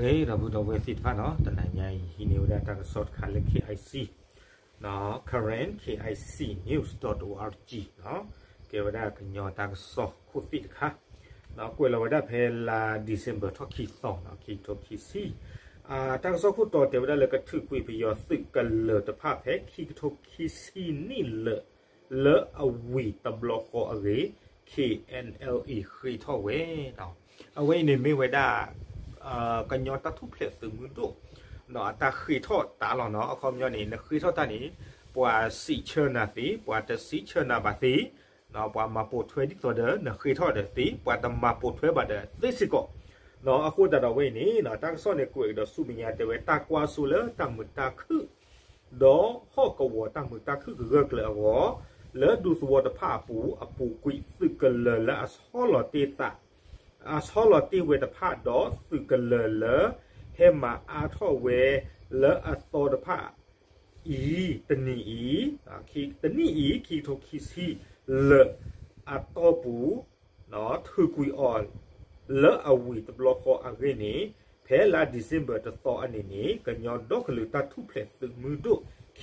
ဒီပုၢ်ဒီဝဲၢ်သ့ၣ်တဖၣ်နီၤ, တနၤညါအံၤ ဟံးန့ၢ်ဝဲဒၣ်တၢ်ကစီၣ်တခါလၢ K I C, Karen K I C news dot O R G နီၤ, ကဲဝဲဒၣ်ကညီတၢ်ကစီၣ်ခိၣ်သ့ၣ်တခါ, ကွဲးလီၤဝဲဒၣ်ဖဲလါ December ထီၣ်ခံသီနီၤ, ခံကထိခံဆံ တၢ်ကစီၣ်ခိၣ်တီတဲဝဲဒၣ်လၢ ကထုးကွံာ်ပယီၤသုးကလၢၤတဖၣ်ဖဲခံကထိခံဆံနံၣ်လၢာ် လၢအဝံၤတဘျီဃီအဂ့ၢ် K N L A ဃ့ထီၣ်ဝဲနီၤ. အဝဲအံၤန့ၣ်မ့ၢ်ဝဲဒၣ် ကညီတၢ်ထူၣ်ဖျဲးသုးမုၢ်ဒိၣ် အတၢ်ဃ့ထီၣ်တၢ်လီၤနီၤ. အခီပညီန့ၣ် နဃ့ထီၣ်တၢ်န့ၣ် ပှၤစံးဆၢနၤသ့, ပှၤတစံးဆၢနၤဘၣ်သ့, ပှၤမၤပိာ်ထွဲဒ်သိးဒီး နဃ့ထီၣ်ဒီးသ့, ပှၤတမၤပိာ်ထွဲဘၣ်ဒီးသ့စ့ၢ်ကီး. အဃိသတးဒီးဝဲအံၤန့ၣ် တၢ်ကစီၣ်န့ၣ်ကွဲးကဒီးဆူမဲာ်ညါတဲဝဲ တၢ်ကွၢ်စိလၢတၢ်မုာ်တၢ်ခုၣ် ဒီးဟီၣ်ကဝီၤတၢ်မုာ်တၢ်ခုၣ်ကဂၢၢ်ကျၢၤအဂီၢ်, လၢဒူသဝီတဖၣ်အပူၤ အပူၤကွံာ်သုးကလၢၤလၢအဆီလီၤတ့ၢ်သး အဆီလီၤတ့ၢ်ဝဲတဖၣ် ဒီးသုးကလၢၤလၢ ဟဲမၤအါထီၣ်ဝဲလၢအသီတဖၣ်အံၤ တနံၤအံၤ, တနံၣ်အံၤ ခံကထိခံဆံလၢာ် အတီၢ်ပူၤ ထုးကွံာ်အီၤ လၢအဝံၤတဘျီဃီအဂ့ၢ်န့ၣ် ဖဲလါ December တသီအနံၤန့ၣ် ကညီဒီကလုာ်တၢ်ထူၣ်ဖျဲးသုးမုၢ်ဒိၣ် K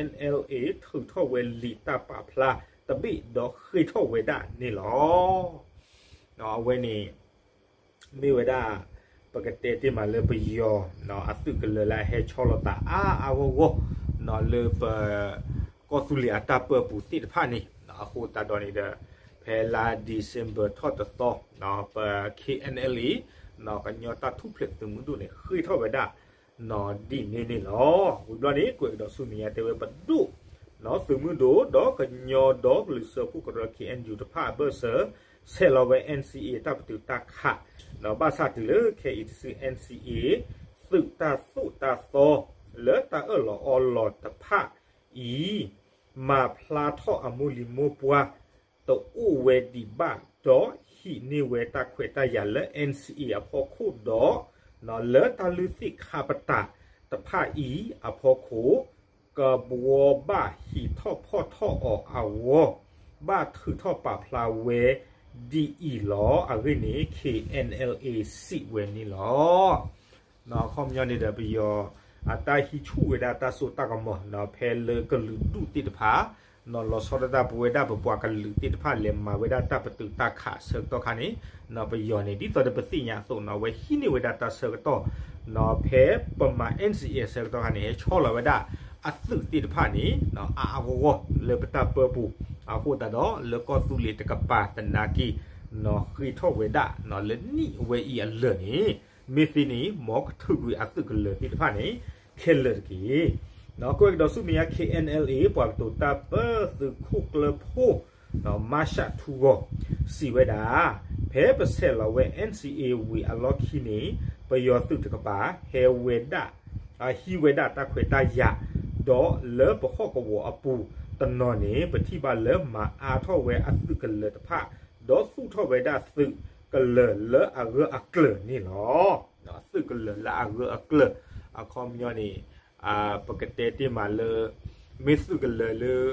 N L A ထုးထီၣ်ဝဲလံာ်တၢ်ပာ်ဖျါတဘ့ၣ် ဒီးဃ့ထီၣ်ဝဲဒၣ်န့ၣ်လီၤ. အဝဲန့ၣ် မ့ၢ်ဝဲဒၣ် ပကတဲတ့ၢ်မးလၢပယီၤ အသုးကလၢၤလၢအဟဲဆီလီၤသးအါအါဂီၢ်ဂီၢ် လၢပ ကီၢ်သူလ့ၤအတၢ်ပၢပူၤသ့ၣ်တဖၣ်န့ၣ် အဃိသတးဒီးန့ၣ်ဒီး ဖဲလါ December ထီၣ်တသီ ပ K N L A ကညီတၢ်ထူၣ်ဖျဲးသုးမုၢ်ဒိၣ်န့ၣ် ဃ့ထီၣ်ဝဲဒၣ် ဒ်န့ၣ်န့ၣ်လီၤ. ဝံၤဘျီန့ၣ် ကွဲးကဒီးဆူမဲာ်ညါတဲဝဲပဒိၣ် သုးမုၢ်ဒိၣ် ဒီးကညီဒီကလုာ်စၢဖှိၣ်ကရၢ K N U တဖၣ်အဘၢၣ်စၢၤ ဆဲးလီၤဝဲ N C A တၢ်ပတုာ်တၢ်ခး ဒီးဘၣ်ဆၣ်တုၤလၢခဲအံၤတစု N C A သုးတၢ်သိၣ်တၢ်သီ လၢတၢ်အၢၣ်လီၤအီလီၤတဖၣ်အံၤ မၤဖျါထီၣ်အမိၢ်လံၤမိၢ်ပှၢ် တအိၣ်ဝဲဒံးဘၣ် ဒီးဟံးန့ၢ်ဝဲတၢ်ခွဲးတၢ်ယာ်လၢ N C A အဖီခိၣ်ဒီး လၢတၢ်လုၢ်သ့ၣ်ခါပတာ်တဖၣ်အံၤအဖီခိၣ် ကဘှီဘၣ်ဟံးထီၣ်ဖီၣ်ထီၣ်အီၤအဂီၢ် ဘၣ်ထုးထီၣ်ပာ်ဖျါဝဲဒ်အံၤလီၤ. အဂ့ၢ်န့ၣ် K N L A စံးဝဲန့ၣ်လီၤ. အခီပညီန့ၣ်ဒီး ပယီၤအတၢ်ဟံးဆူၣ်ဝဲဒၣ်တၢ်စိတၢ်ကမီၤ ဖဲလၢကလုာ်ဒူၣ်သ့ၣ်တဖၣ် လီၤဆီဒၣ်တၢ်ပဝဲဒၣ်ပပှၤကလုာ်သ့ၣ်တဖၣ် လဲၤမၤဝဲဒၣ်တၢ်ပတုာ်တၢ်ခးအဆၢကတီၢ်ခါန့ၣ် ပယီၤန့ၣ် ဒ်သိးဒီးပသ့ၣ်ညါအသိး အဝဲဟံးန့ၢ်ဝဲဒၣ်တၢ်ဆၢကတီၢ် ဖဲပမၤ N C A အဆၢကတီၢ်ခါန့ၣ် ဟဲဆီလီၤဝဲဒၣ်အသုးသ့ၣ်တဖၣ်န့ၣ် အါအါဂီၢ်ဂီၢ်လၢပတၢ်ပၢပူၤ အဃိသတးဒီး လၢကီၢ်သူလ့ၤတကပၤသနာ်က့ ဃ့ထီၣ်ဝဲဒၣ် လၢနံၣ်ဝဲအံၤအလၢာ်န့ၣ် မ့ၢ်သ့န့ၣ် မ်ကထုးကွံာ်အသုးကလၢၤသ့ၣ်တဖၣ်န့ၣ် ခဲလၢာ်တက့ၢ်. ကွဲးကဒီးဆူမဲာ်ညါ K N L A ပှၤကတိၤတၢ်ပၢသုးခိၣ်ကျၢၢ်ဖိ မၤရှးထူဂီၤ စံးဝဲဒၣ် ဖဲပဆဲးလီၤဝဲ N C A ဝံၤအလီၢ်ခံန့ၣ် ပယီၤသုးတကပၤ ဟဲဝဲဒၣ် ဟံးဝဲဒၣ်တၢ်ခွဲးတၢ်ယာ် ဒီးလၢပဟီၣ်ကဝီၤအပူၤတနီၤန့ၣ် ပထံၣ်ဘၣ်လၢမၤအါထီၣ်ဝဲအသုးကလၢၤတဖၣ် ဒီးသူၣ်ထီၣ်ဝဲဒၣ်သုးကလၢၤလၢအဂၢၢ်အကျၢၤန့ၣ်လီၤ. သုးကလၢၤလၢအဂၢၢ်အကျၢၤ အခီပညီန့ၣ် ပကတဲတ့ၢ်မးလၢ မ့ၢ်သုးကလၢၤလၢ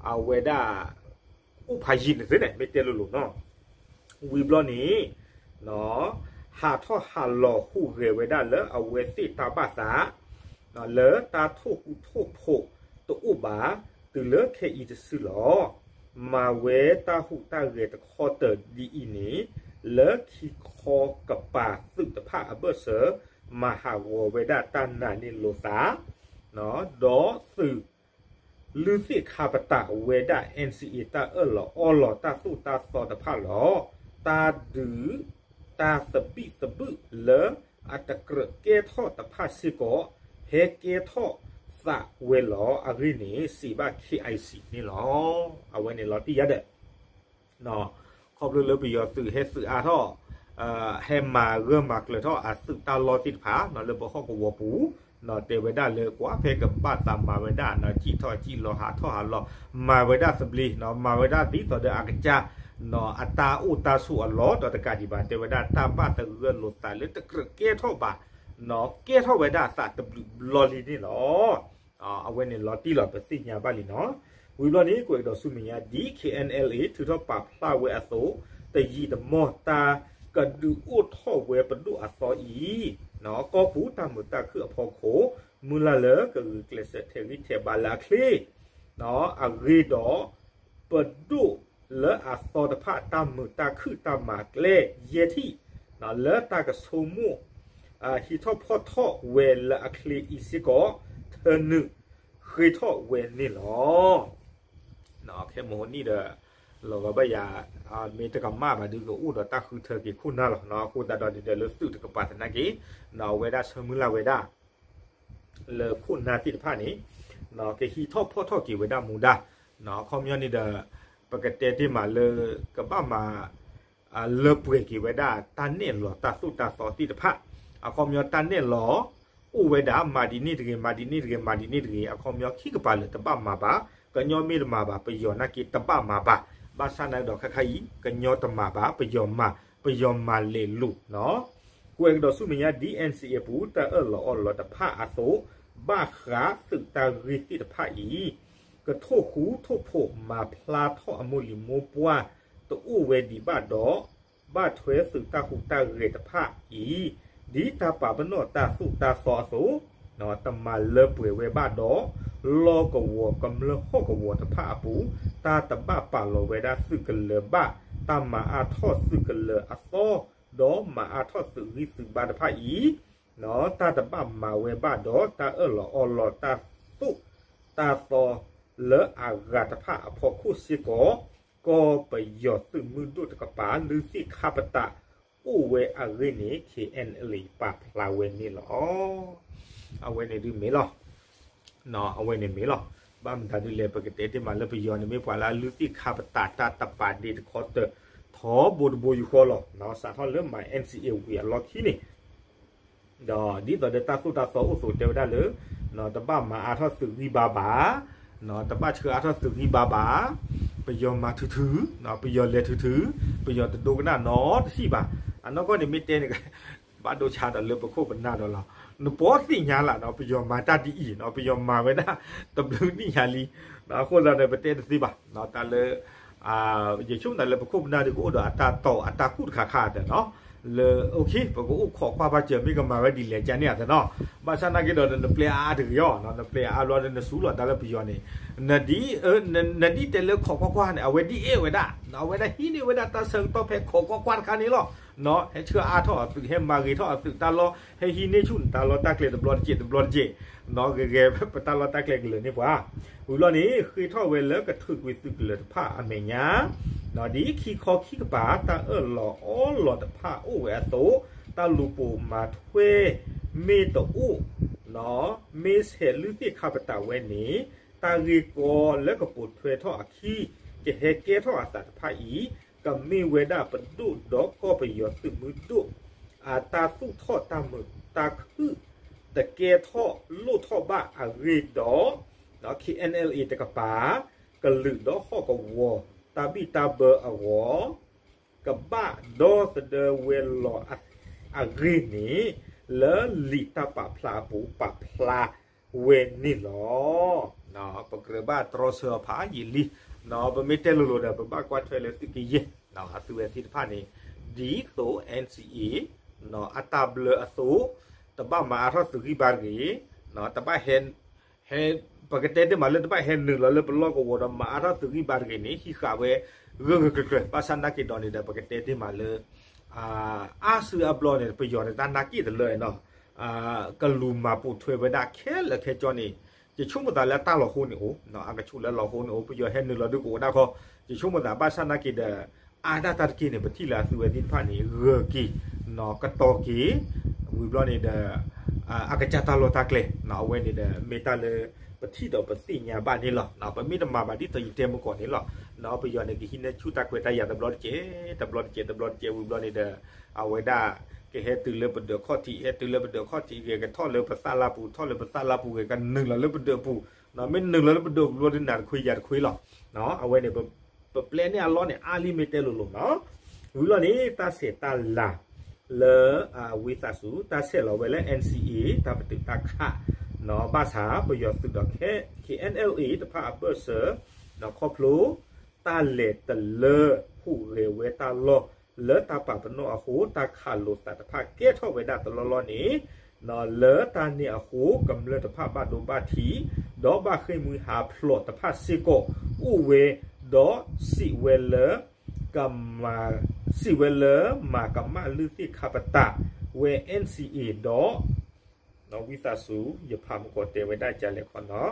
အဝဲဒၣ် အိၣ်ဖးယံာ်န့ၣ်သ့န့ၣ် မ့ၢ်တဲလိၤလိၤနီၤ ဝံၤဘျီန့ၣ် ဟးထီၣ်ဟးလီၤဟူးဂဲၤဝဲဒၣ်လၢအဝဲသ့ၣ်တၢ်ဘၣ်သး လၢတၢ်ထိၣ်ဟူးထိၣ်ဖိးတအိၣ်ဘၣ် တုၤလၢခဲအံၤတစုလီၤ. မၤဝဲတၢ်ဟူးတၢ်ဂဲၤတခီတၢၤဒ်အံၤန့ၣ် လၢခံခီကပၤသုးတဖၣ်အဘၢၣ်စၢၤ မၤဟးဂီၤဝဲဒၣ်တၢ်နာ်န့ၢ်လိာ်သး ဒီးသုး လုၢ်သ့ၣ်ခါပတာ်ဝဲဒၣ် N C A တၢ်အၢၣ်လီၤအီလီၤတၢ်သိၣ်တၢ်သီတဖၣ်လီၤ. တၢ်ဒုးတၢ်သဘံၣ်သဘုၣ်လၢအတကြၢးကဲထီၣ်တဖၣ်စ့ၢ်ကီး ဟဲကဲထီၣ်သးဝဲလီၤ. အဂ့ၢ်န့ၣ် စံးဘၣ် K I C န့ၣ်လီၤ. အဝဲန့ၣ်လီၤတံၢ်ယါဒီး ခီဖျိလၢပယီၤသုးဟဲသုးအါထီၣ် ဟဲမၤဂၢၢ်မၤကျၢၤထီၣ်အသုးတၢ်လီၢ်သ့ၣ်တဖၣ် လၢပဟီၣ်ကဝီၤပူၤ တဲဝဲဒၣ်လၢကွၢ်ဖဲကဘၣ်သးမၤဝဲဒၣ် စံၣ်ထီၣ်စံၣ်လီၤဟးထီၣ်ဟးလီၤ မၤဝဲဒၣ်သဘျ့ မၤဝဲဒၣ်ဒ်သိးဒီးအကစၢ် အတၢ်အိၣ်တၢ်ဆိးအလီၢ်ဒီးတကးဒံးဘၣ် တဲဝဲဒၣ်တၢ်ဘၣ်သဂၢၢ်လိာ်သးလၢတကြၢးကဲထီၣ်ဘၣ် ကဲထီၣ်ဝဲဒၣ်အသးတဘျုးဘျီလံန့ၣ်လီၤ. အဝဲန့ၣ်လီၤတံၢ်လီၤ ပသ့ၣ်ညါဘၣ်လံနီၤ. ဝံၤဘျီန့ၣ် ကွဲးကဒီးဆူမဲာ်ညါ ဒ် K N L A ထုးထီၣ်ပာ်ဖျါဝဲအသိး တယံာ်တမီၢ်တၢ်ကဒုးအိၣ်ထီၣ်ဝဲပဒိၣ်အသီအံၤ ကီၢ်ပူၤတၢ်မုာ်တၢ်ခုၣ်အဖီခိၣ် မုၢ်လၢ်လၢကဂုာ်ကျဲးစၢးထဲးဂံၢ်ထဲးဘါလၢအချ့ အဂ့ၢ်ဒီး ပဒိၣ်လၢအသီတဖၣ် တၢ်မုာ်တၢ်ခုၣ်တၢ်မၤကျဲ ယဲၢ်ထံၣ် လၢတၢ်ကဆိကမိၣ် ဟံးထီၣ်ဖီၣ်ထီၣ်ဝဲလၢအချ့အံၤစ့ၢ်ကီး ထၢနုာ်ဃ့ထီၣ်ဝဲန့ၣ်လီၤ. ခဲမုၢ်နံၤဒီး လီၤဂာ်ဘၣ်ယၤ မ့ၢ်တကမၣ်ဘၣ်ဒုးကအိၣ်ဒီးတၢ်ဃုထၢက့ၤခိၣ်နၢ်လီၤ. အဃိသတးဒီး ဒ်ဒီးလၢသုးတကပၤသနာ်က့ အဝဲဒၣ်ဆၢမုၢ်လၢ်ဝဲဒၣ် လၢခိၣ်နၢ်သ့ၣ်တဖၣ်န့ၣ် ကဟံးထီၣ်ဖီၣ်ထီၣ်က့ၤဝဲဒၣ်မူဒါ အခီပညီန့ၣ်ဒီး ပကတဲတ့ၢ်မးလၢ ကဘၣ်မၤ လၢပှဲၤက့ၤဝဲဒၣ် တၢ်နဲၣ်လီၤတၢ်သိၣ်တၢ်သီသ့ၣ်တဖၣ် အခီပညီတၢ်နဲၣ်လီၤ အိၣ်ဝဲဒၣ် မၤဒ်န့ၣ်တဂ့ၤ မၤဒ်န့ၣ်တဂ့ၤ မၤဒ်န့ၣ်တဂ့ၤ အခီပညီခံကပၤလၢာ်တဘၣ်မၤဘၣ် ကညီမ့ၢ်တမၤဘၣ် ပယီၤနာ်က့တဘၣ်မၤဘၣ် ဘၣ်ဆၣ်နာ်က့ဒီးခဲခါအံၤ ကညီတမၤဘၣ် ပယီၤမၤ ပယီၤမၤလဲၤလိာ် ကွဲးကဒီးဆူမဲာ်ညါ ဒ် NCA အပူၤ တၢ်အၢၣ်လီၤအီလီၤတဖၣ်အသိး ဘၣ်ဃးသုးတၢ်ဂ့ၢ်သ့ၣ်တဖၣ်အံၤ ကထိၣ်ဃူထိၣ်ဖိးမၤဖျါထီၣ်အမိၢ်လံၤမိၢ်ပှၢ် တအိၣ်ဝဲဒံးဘၣ်ဒီး ဘၣ်ထွဲသုးတၢ်ဟူးတၢ်ဂဲၤတဖၣ်အံၤ ဒ်တၢ်ပာ်ပနီၣ်တၢ်သိၣ်တၢ်သီအသိး တမၤလၢပှဲၤဝဲဘၣ်ဒီး လီၢ်ကဝီၤကမျၢၢ်ဟီၣ်ကဝီၤတဖၣ်အပူၤ တၢ်တဘၣ်ပာ်လီၤဝဲဒၣ်သုးကလၢၤဘၣ် တၢ်မၤအါထီၣ်သုးကလၢၤအသီ ဒီးမၤအါထီၣ်သုးဂံၢ်သုးဘါတဖၣ်အံၤ တၢ်တဘၣ်မၤဝဲဘၣ်ဒီး တၢ်အၢၣ်လီၤအီလီၤတၢ်သိၣ်တၢ်သီလၢအဂၤတဖၣ်အဖီခိၣ်စ့ၢ်ကီး ကီၢ်ပယီၤသုးမုၢ်ဒိၣ်တကပၤ လုၢ်သ့ၣ်ခါပတာ်အိၣ်ဝဲအဂ့ၢ်န့ၣ် KNLA ပာ်ဖျါဝဲန့ၣ်လီၤ. အဝဲန့ၣ်ဒုးမ့ၢ်လီၤ. အဝဲန့ၣ်မ့ၢ်လီၤ. ဘၣ်မတၤဒုးလဲၣ် ပကတဲတ့ၢ်မးလၢပယီၤန့ၣ် မ့ၢ်ပှၤလၢအလုၢ်သ့ၣ်ခါပတာ်တၢ်တပာ်ဒ့တခီတၢၢ် ထီဘိတဘိယူၢ်ဃီလီၤ. စးထီၣ်လၢမၤ NCA ဝံၤအလီၢ်ခံန့ၣ် ဒီးဒ်သိးဒီးတၢ်သိၣ်တၢ်သီအိၣ်အသိးတဲဝဲဒၣ်လၢ တဘၣ်မၤအါထီၣ်သုးဂံၢ်ဘါဘၣ်, တဘၣ်ဆှၢအါထီၣ်သုးဂံၢ်ဘါဘၣ်, ပယီၤမၤထုထု, ပယီၤလဲၤထုထု, ပယီၤတဒိကနၣ်နီတစဲးဘၣ်. အနီၢ်ကီၢ်န့ၣ်မ့ၢ်တဲန့ၣ် ဘၣ်ဒိဆါဒီးလၢပခိၣ်ပနၢ်ဒီးလီၤ. နပီသ့ၣ်ညါလၢ်နီၤ ပယီၤမၤတၢ်ဒ်အံၤနီၤ ပယီၤမၤဝဲဒၣ် တဘျုးနံၣ်ညါလံ. အဃိသတးဒီး ပတဲတသ့ဘၣ် တၢ်လၢ ယဆိကမိၣ်သးလၢပခိၣ်ပနၢ်ဒုးကအိၣ်ဒီးအတၢ်တီၢ်အတၢ်ကူၣ်တခါခါဒီးနီၤ လၢ okay ပကအိၣ်ခိးကွၢ်ဘၣ်စၢၤမ့ၢ်ကမၤဝဲဒ်လဲၣ်ကန့ၣ်အသးနီၤ. ဘၣ်ဆၣ်နာ်က့ဒီး နပျဲအါအါတဂ့ၤအီၤ နပျဲအါအါဘျီဒီး နစူၤလီၤတၢ်လၢပယီၤန့ၣ် နဒ် နဒ်တဲလၢခိးကွၢ်ကွၢ်န့ၣ် အဝဲဒ်အဲၣ်ဝဲဒၣ် အဝဲဒၣ်ဟံးန့ၢ်ဝဲဒၣ်တၢ်ဆၢကတီၢ်ဖဲခိးကွၢ်ကွၢ်တခါန့ၣ်လီၤ. ဟဲဆှၢအါထီၣ်အသုး ဟဲမၤဂ့ၤထီၣ်အသုးတၢ်လီၢ် ဟဲဟံးန့ၢ်ဆူၣ်နတၢ်လီၢ်တၢ်ကျဲတဘျီတကဲးတဘျီတကဲး ဂ့ၤဂ့ၤပတၢ်လီၢ်တၢ်ကျဲကလၢာ်န့ၢ်ပှၤ. ဝံၤဘျီန့ၣ် ဃ့ထီၣ်ဝဲလၢကထုးကွံာ်သုးကလၢၤတဖၣ်အမဲာ်ညါ ဒ်ခံခီခံကပၤ တၢ်အၢၣ်လီၤအီလီၤတဖၣ်အိၣ်ဝဲအသိး တၢ်လူၤပိာ်မၤထွဲ မ့ၢ်တအိၣ် မ့ၢ်ဆဲးလုၢ်သ့ၣ်ခါပတာ်ဝဲန့ၣ် တၢ်ဂ့ၢ်ကီလၢကပိာ်ထွဲထီၣ်အခံ ကဟဲကဲထီၣ်အသးတဖၣ်အံၤ ကမ့ၢ်ဝဲဒၣ်ပဒိၣ်ဒီးကီၢ်ပယီၤသုးမုၢ်ဒိၣ် အတၢ်သူၣ်ထီၣ်တၢ်မုာ်တၢ်ခုၣ် တကဲထီၣ်လိၣ်ထီၣ်ဘၣ်အဂ့ၢ်ဒီး KNLA တကပၤ ကလုာ်ဒီးဟီၣ်ကဝီၤ တၢ်ဘံၣ်တၢ်ဘၢအဂီၢ် ကဘၣ်ဒီသဒၢဝဲလီၤအဂ့ၢ်န့ၣ် လၢလံာ်တၢ်ပာ်ဖျါအပူၤပာ်ဖျါဝဲန့ၣ်လီၤ. ပကြၢးဘၣ်တြီဆၢအီၤဖးယံာ်လံ. ပမ့ၢ်တဲလိၤလိၤဒီး ပဘၣ်ကွၢ်ထွဲလၢသုးကယဲၢ် အသုးဝဲသ့ၣ်တဖၣ်န့ၣ် ဒ်သိး NCA အတၢ်ဘျၢအသိး တဘၣ်မၤအါထီၣ်သုးဂံၢ်ဘါတဂ့ၤ, တဘၣ်ဟဲ ဟဲ ပကတဲတ့ၢ်မးလၢတဘၣ်ဟဲနုာ်လီၤလၢပလီၢ်ကဝီၤဒီးမၤအါထီၣ်သုးဂံၢ်ဘါတဂ့ၤန့ၣ် ဟံးဃာ်ဝဲ ဂၢၢ်ဂၢၢ်ကျၢၤကျၢၤ ဘၣ်ဆၣ်နာ်က့ဒီးန့ၣ်ဒီး ပကတဲတ့ၢ်မးလၢ အါစုအါဘျီန့ၣ် ပယီၤန့ၣ်တၢ်နာ်က့တလၢာ်နီၤ ကလူၤမၤပိာ်ထွဲဝဲဒၣ်ခဲလၢာ်ခဲကၠီန့ၣ် ယဆိကမိၣ်သးလၢတၢ်လီၤဟိန့ၣ်အိၣ် အကဆူးလၢလီၤဟိန့ၣ်အိၣ် ပယီၤဟဲနုာ်လီၤဒုးကအိၣ်ဒၣ်ခီ ယဆိကမိၣ်သးဘၣ်ဆၣ်နာ်က့ဒီး အါဒၣ်တၢ်တက့ၢ်န့ၣ် ပထံၣ်လၢအသုးဝဲသ့ၣ်တဖၣ်န့ၣ် ဂၢၢ်က့ၤ ကတီၤက့ၤ ဝံၤဘျီန့ၣ်ဒီး အကစၢ်တၢ်လီၢ်တၢ်ကျဲ အဝဲန့ၣ်ဒီး မ့ၢ်တၢ်လၢပထံၣ်ဒီးပသ့ၣ်ညါဘၣ်န့ၣ်လီၤ. ပမ့ၢ်တမၤဘၣ်ဒ်သိးယတဲမုၢ်ကီၢ်န့ၣ်လီၤ. ပယီၤန့ၣ် ကဟံးန့ၢ်ဆူၣ်တၢ်ခွဲးတၢ်ယာ်တဘျီတကဲး တဘျီတကဲး တဘျီတကဲး ဝံၤဘျီန့ၣ်ဒီး အဝဲဒၣ် ကဟဲတုၤလၢပဒၢးခီၣ်ထံး ဟဲတုၤလၢပဒၢးခီၣ်ထံးဂ့ၤ ကထီၣ်လၢပသၣ်လါပူၤ ထီၣ်လၢပသၣ်လါပူၤဂ့ၤ ကနုာ်လီၤလၢပဒၢးပူၤ မ့ၢ်နုာ်လီၤလၢပဒၢးပူၤဘျီဒုးနၤတခွ့ယၤတခွ့လီၤ. အဝဲန့ၣ် ပပျဲန့ၢ်အလီၢ်န့ၣ် အါလံမ့ၢ်တဲလိၤလိၤနီၤ. ဝံၤလီၤန့ၣ် တၢ်ဆဲးတၢ်လၤ လၢအဝံသးစူၤ တၢ်ဆဲးလီၤဝဲလၢ NCA တၢ်ပတုာ်တၢ်ခး ဘၣ်ဆၣ်ပယီၤသုးဒီး KNLA တဖၣ်အဘၢၣ်စၢၤ ခီဖျိ တၢ်လဲၤတလၢဟူးဂဲၤဝဲတၢ်လီၢ် လၢတၢ်ပာ်ပနီၣ်အဃိ တၢ်ခးလိာ်သးတဖၣ်ကဲထီၣ်ဝဲဒၣ်တလီၢ်လီၢ်န့ၣ်, လၢတၢ်န့ၣ်အဃိ ကမျၢၢ်တဖၣ်ဘၣ်ဒိဘၣ်ထံး, ဒီးဘၣ်ဃ့ၢ်မှံဟးဖျိးတဖၣ်စ့ၢ်ကီးအိၣ်ဝဲ, ဒီးစံးဝဲလၢ ကမ စံးဝဲလၢမၤကမၣ်လုၢ်သ့ၣ်ခါပတာ်ဝဲ NCA ဒီး ဝံသးစူၤ ယဖးမုၢ်ကီးတဲဝဲဒၣ်ကလဲၤခီနီၤ,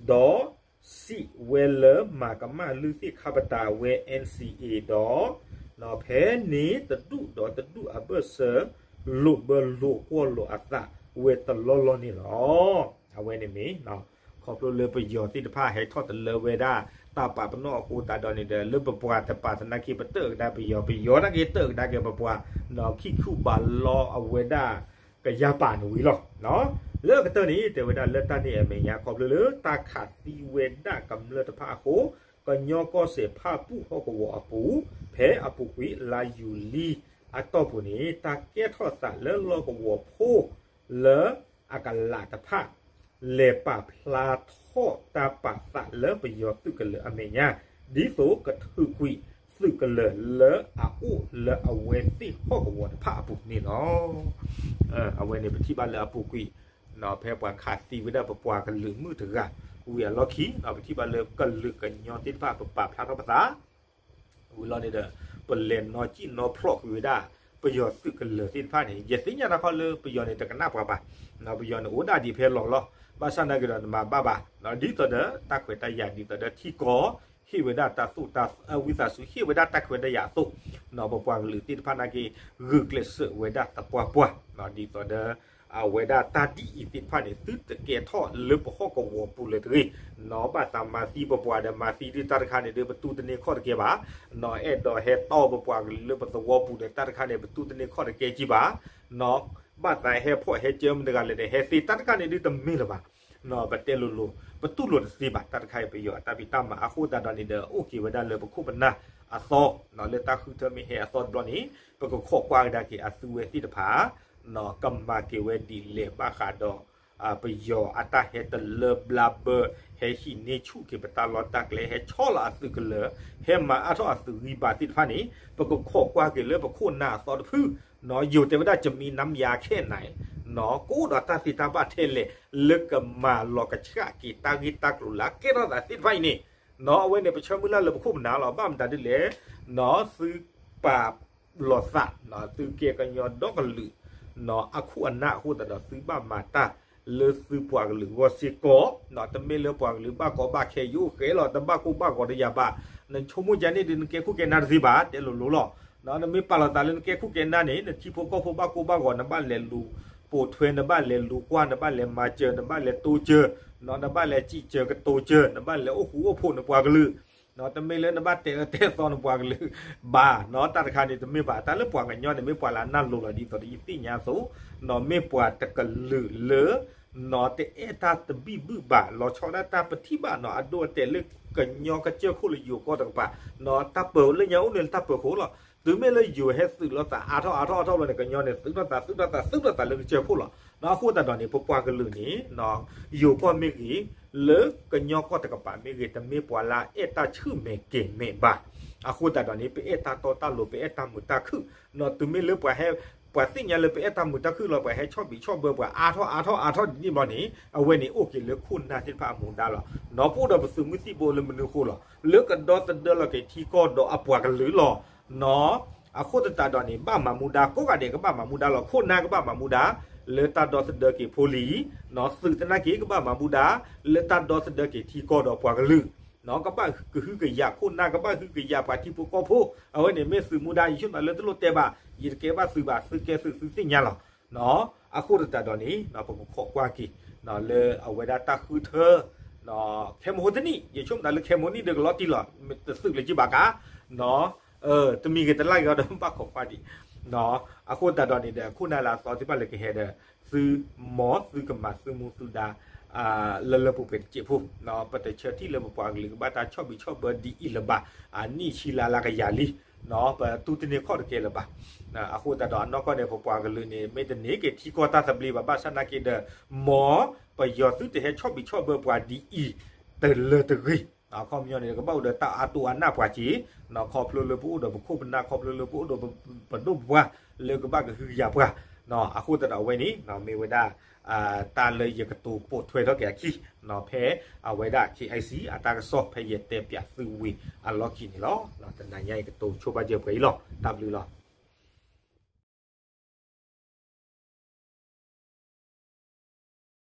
ဒီးစံးဝဲလၢမၤကမၣ်လုၢ်သ့ၣ်ခါပတာ်ဝဲ NCA ဒီး ဖဲန့ၣ်တဒူၣ်ဒီးတဒူၣ်အဘၢၣ်စၢၤ လိာ်ဘၢလိာ်ကွီၢ်လိာ်အသးဝဲတလီၢ်လီၢ်န့ၣ်လီၤ. အဝဲန့ၣ်မ့ၢ် ခီဖျိလၢပယီၤသ့ၣ်တဖၣ်ဟဲထီၣ်တလၢဝဲဒၣ် တၢ်ပာ်ပနီၣ်အဃိသတးဒီးန့ၣ်ဒီး လၢပပှၤတပာ်သနာ်က့ ပတၢၣ်ကဒါပယီၤ, ပယီၤနာ်က့တၢၣ်ကဒါက့ၤပပှၤ, ခံခူၣ်ဘးလီအဝဲဒၣ်ကယၤပာ်န့ၣ်ဝံၤလီၤ. လၢအကတၢၢ်န့ၣ် တဲဝဲဒၣ်လၢတၢ်န့ၣ်အမဲာ်ညါ ခီဖျိလၢတၢ်ခးသံဝဲဒၣ်ကမျၢၢ်တဖၣ်အဃိ ကညီကီၢ်စဲၣ်ဖၣ်ပူၣ်ဟီၣ်ကဝီၤအပူၤ ဖဲအပူၤကွံာ်လါယူၤလံအတီၢ်ပူၤန့ၣ် တၢ်ကဲထီၣ်သးလၢလီၢ်ကဝီၤဖိ လၢအကလးတဖၣ် လဲၤပာ်ဖျါထီၣ်တၢ်ပာ်သးလၢပယီၤသုးကလၢၤအမဲာ်ညါ ဒ်သိးကထုးကွံာ်သုးကလၢၤလၢအအိၣ်လၢအဝဲသ့ၣ်ဟီၣ်ကဝီၤတဖၣ်အပူၤန့ၣ်လီၤ. အဝဲန့ၣ်ပထံၣ်ဘၣ်လၢအပူၤကွံာ် ဖဲပှၤခးသံဝဲဒၣ်ပပှၤကလုာ်မုၣ်တဂၤ ဝံၤအလီၢ်ခံ ပထံၣ်ဘၣ်လၢကလုာ်ကညီသ့ၣ်တဖၣ် ပပာ်ဖျါထီၣ်ပသး ဝံၤလီၤန့ၣ်ဒီး ပလဲၤနီၢ်ကံၣ်နီၢ်ဖျိးကွံာ်ဝဲဒၣ် ပယီၤသုးကလၢၤသ့ၣ်တဖၣ်န့ၣ် ယသ့ၣ်ညါတၢ်ခီလၢပယီၤန့ၣ် တကနၣ်ပှၤဘၣ်, ပယီၤန့ၣ်အိၣ်ဒၣ်ဒံးဖဲလီၤလီၤ, ဘၣ်ဆၣ်နာ်က့ဒီးနမၤဘၣ်ဘၣ်, ဒ်သိးဒီးတၢ်ခွဲးတၢ်ယာ် ဒ်သိးဒီးထံကီၢ် ဟ့ၣ်ဝဲဒၣ်တၢ်သိၣ်တၢ် ဝံသးစူၤ ဟ့ၣ်ဝဲဒၣ်တၢ်ခွဲးတၢ်ယာ်အသိး, ပပှၤကလုာ်သ့ၣ်တဖၣ်နာ်က့ ဂုာ်ကျဲးစၢးဝဲဒၣ်သပှၢ်ပှၢ်, ဒ်သိးဒီး အဝဲဒၣ်တၢ်ဒ်အံၤသ့ၣ်တဖၣ်န့ၣ် သုတကဲထီၣ်လၢပဟီၣ်ကဝီၤပူၤလၢၤတဂ့ၤ, နီၢ်ဘၣ်သးမၤသံပပှၤဒီးမၤသံဒ်တၢ်တခါန့ၣ်ဒီး ပတူၢ်တန့ၢ်ခီၣ်တကဲဘၣ်, နီၢ်အဲၣ်ဒိးဟဲတီၢ်ပပှၤကလုာ်လၢပသဝီပူၤဒီးတၢ်တခါန့ၣ် ပတူၢ်တန့ၢ်ခီၣ်တကဲကံဘၣ်, နီၢ်ဘၣ်သးဟဲဖီၣ်ဟဲကၢမတဂၤလဲၣ်ဒီး ဟဲသ့တၢ်တခါန့ၣ်ဒုးတမ့ၢ်လၢၤဘၣ်, နီၢ်ပတဲလိၤလိၤ ပတူၢ်လိာ်တသ့ဘၣ် တၢ်တခါအံၤပယီၤအတၢ်ဖံးတၢ်မၤအဃိသတးဒီးန့ၣ်ဒီး အိၣ်က့ၤဝဲဒၣ်လၢပခိၣ်ပနၢ်အသီ, နီၢ်လၢတၢ်ဃုထၢမ့ၢ်ဟဲအသီတဘျီန့ၣ် ပကခိးကွၢ်ကဒါက့ၤအသုဝဲသ့ၣ်တဖၣ် နီၢ်ကမၤက့ၤဝဲဒ်လဲၣ်ဘၣ်ဃးဒီး ပယီၤအတၢ်ဟဲတလၢဘျါဘၢ ဟဲဟံးန့ၢ်ဆူၣ်က့ၤပတၢ်လီၢ်တၢ်ကျဲ ဟဲဆီလီၤအသုးကလၢၤ ဟဲမၤအါထီၣ်အသုးဂံၢ်ဘါသ့ၣ်တဖၣ်န့ၣ် ပကခိးကွၢ်က့ၤလၢပခိၣ်နၢ်အသီတဖု, နီၢ်ယိၤတဲဝဲဒၣ် จะมีน้ำยาแค่ไหน နီၢ်ကအိၣ်ဒီးတၢ်သ့တၢ်ဘၣ်ထဲလဲၣ် လၢကမၤလီၤကဆှၣ်က့ၤတၢ်ဂ့ၢ်တၢ်ကျိၤလၢအကဲထီၣ်သးသ့ၣ်တဖၣ်အံၤန့ၣ်, နီၢ်အဝဲန့ၣ် ပဆၢမုၢ်လၢ်လၢပခိၣ်ပနၢ်လီၤ. ဘၣ်မတၤဒ်လဲၣ်, နီၢ်သုပာ် လီၤသး, နီၢ်သုကဲကညီဒီကလုာ်, နီၢ်အခိၣ်အနၢ်အဃိသတးဒီး သုဘၣ်မၤတၢ်လၢသုပှၤကလုာ်အဂီၢ်စ့ၢ်ကီး, နီၢ်တမ့ၢ်လၢပှၤကလုာ်ဘၣ်ကီဘၣ်ခဲ ယအိၣ်ဃဲလီၤ တဘၣ်ကိၢ်ဘၣ်ဂီၤဒီးယၤဘၣ်, နဆိကမိၣ်ကန့ၣ်ဒီး နကဲခိၣ်ကဲနၢ်တသ့ဘၣ် တဲလိၤလိၤလီၤ. နီၢ်နမ့ၢ်ပာ်လီၤသးလၢနကဲခိၣ်ကဲနၢ်န့ၣ် နထံဖိကီၢ်ဖိဘၣ်ကိၢ်ဘၣ်ဂီၤ နဘၣ်လဲၤလူၤပိာ်ထွဲ နဘၣ်လဲၤလူၤကွၢ် နဘၣ်လဲၤမၤစၢၤ နဘၣ်လဲၤတိစၢၤ, နီၢ်နဘၣ်လဲၤစံးစၢၤကတိၤစၢၤ နဘၣ်လဲၤအိၣ်ဃူအိၣ်ဖိးနပှၤကလုာ် နီၢ်တမ့ၢ်လၢနဘၣ်တဲအၢတဲသီနပှၤကလုာ်ဘၣ်, နီၢ်တၢ်တခါန့ၣ်တမ့ၢ်ဘၣ်, တၢ်လၢပှၤကညီန့ၣ် မ့ၢ်ပှၤလၢအနၢ်လိၤလီၤ ဒ်သိးဒီးယသ့ၣ်ညါအသိး, နီၢ်မ့ၢ်ပှၤတကလုာ်လၢ နီၢ်တအဲၣ်တၢ်တဘံၣ်ဘုၣ်ဘၣ် လီၤဆီဒၣ်တၢ်ပထံၣ်ဘၣ်နီၢ် အဒိအတဲာ်လၢကညီကစၢၢ်ခိၣ်လၢယိၤကီၢ်တကပၤ, နီၢ်တၢ်ပၢၤလၢညါအိၣ်န့ၣ်လၢတၢ်ပၢၤဃိလီၤ. တုၤမ့ၢ်လၢယိၤဟဲသုးလိာ်သးအါထီၣ်အါထီၣ်အါထီၣ်ဘျီန့ၣ် ကညီန့ၣ် သုးထီၣ်သးသုးထီၣ်သးသုးထီၣ်သးလၢကစၢၢ်ခိၣ်လီၤ. နီၢ်အဃိသတးဒီးန့ၣ် ပပှၤကလုာ်န့ၣ် နီၢ်ယိၤကီၢ်မ့ၢ်ဂ့ၤ, လၢကညီကီၢ်တကပၤမ့ၢ်ဂ့ၤ တမ့ၢ်ပှၤလၢအအဲၣ်တၢ်ဆူၣ်မဲာ်ကဲၤမဲာ်ဘၣ်. အဃိသတးဒီးန့ၣ် ပအဲၣ်တၢ်တီတၢ်လိၤ ပအဲၣ်တၢ်မုာ်တၢ်ခုၣ်, နီၢ်တုၤမ့ၢ်လၢပှၤဟဲ ပှၤသ့ၣ်ညါလၢပအဲၣ်တၢ်မုာ်တၢ်ခုၣ်လီၤ ပှၤဟဲဆီၣ်ဘံးဆီၣ်ဘၢပှၤအါထီၣ်အါထီၣ်အါထီၣ်ဒ်န့ၣ်ဘျီန့ၣ် အဝဲန့ၣ်အိၣ်က့ၤလၢခိၣ်နၢ်သ့ၣ်တဖၣ်အမူဒါလီၤ. နီၢ်ပအိၣ်ဒီးပသုးမုၢ်သံၣ်ဘိလၢမနုၤဃိလီၤ. လၢကဒီသဒၢလီၤက့ၤထံကီၢ်ဒီးအပှၤကလုာ်လီၤ. နီၢ် အဃိသတးဒီးန့ၣ် ဘၣ်မၤမူဒါ ကိးဂၤဒဲးကဘၣ်မၤမူဒါလီၤ. ခိၣ်နၢ်ကဘၣ်မၤမူဒါ လၢတၢ်ဒီသဒၢက့ၤဖိလံၤ, နီၢ်သုးသနာ်က့ကဘၣ်မၤမူဒါ လၢတၢ်ဒီသဒၢက့ၤထံကီၢ်ဒီးပှၤကလုာ်, နီၢ်ကဘၣ်ကဟုကယာ်ခိၣ်နၢ် ကဘၣ်ဟုကယာ်ပှၤထံဖိကီၢ်ဖိ, အဝဲန့ၣ်မ့ၢ်သုးမူဒါ ယဆိကမိၣ်လၢတလိၣ်တဲဘၣ်, ယတကဲဘၣ်သုးဘၣ် သုကဲသုးသုသ့ၣ်ညါလီၤ. နီၢ် အဃိသတးဒီးန့ၣ် နီၢ်ပကခိးကွၢ်က့ၤ နီၢ်လၢအဝဲဒၣ်တၢ်ဃုထၢ နီၢ်ခဲမဟိတနံၣ် ယဆိကမိၣ်တၢ်လၢခဲမဟိနံၣ်ဒီးကလီၤတံၢ်လီၤ တသုးလၢၤကံဘၣ်ကါ, နီၢ် တမံၤဂ့ၤတလၢ်ဂ့ၤဒီးဘၣ်ခိးကွၢ်ဒံး, နီၢ် အဃိသတးဒီးန့ၣ်ဒီး ခိၣ်နၢ်လၢအသီသ့ၣ်တဖၣ်လၢကဟဲဒီး သုမ်သုကမၤသုမူသုဒါ လၢလၢပှဲၤပှဲၤတစဲးဖိ, နီၢ် ပတဆၢထံၣ်လၢပပှၤကလုာ်ကဘၣ်တၢ်ဆီၣ်ဘံးဆီၣ်ဘၢဒ်အံၤလၢၤဘၣ်, အနံၣ်ဆံလါလၢကယၤလံ, နီၢ် ပတူၢ်တန့ၢ်ခီၣ်တကဲလၢၤဘၣ်. အဃိသတးဒီးအနီၢ်ကီၢ်န့ၣ် ပပှၤကလုာ်န့ၣ် မ့ၢ်တန့ၢ်က့ၤထံကီၢ်တၢ်သဘျ့ဘၣ် ဘၣ်ဆၣ်နာ်က့ဒီး မ်ပယီၤသုတဟဲဆီၣ်ဘံးဆီၣ်ဘၢပှၤဒ်အံၤ တလၢၤတဂ့ၤ အခီပညီန့ၣ် ကဘၣ်အိၣ်ဒီးတၢ်အါတိၢ်အါနၢ်ပှၤက့ၤ, ခီဖျိလၢပအိၣ်ဒီးပခိၣ်ပနၢ် ခီဖျိလၢပအိၣ်ဒီးပဒိၣ်ပပှၢ်လၢကဘၣ်ကဟုကယာ်ပှၤ, အဃိသတးဒီးအဝဲန့ၣ် မ့ၢ်ဝဲဒၣ် တၢ်လၢယကတိၤပိာ်ထွဲထီၣ်က့ၤအခံ ဖဲအဝဲဒၣ် KIC အတၢ်ကစီၣ်ဖဲယတဲပၠးသုဝံၤအလီၢ်ခံန့ၣ်လီၤ. တနၤညါအံၤကတိၤဆိပာ်စၢၤပှဲၤအံၤလီၤ. တၢ်ဘျုးလီၤ.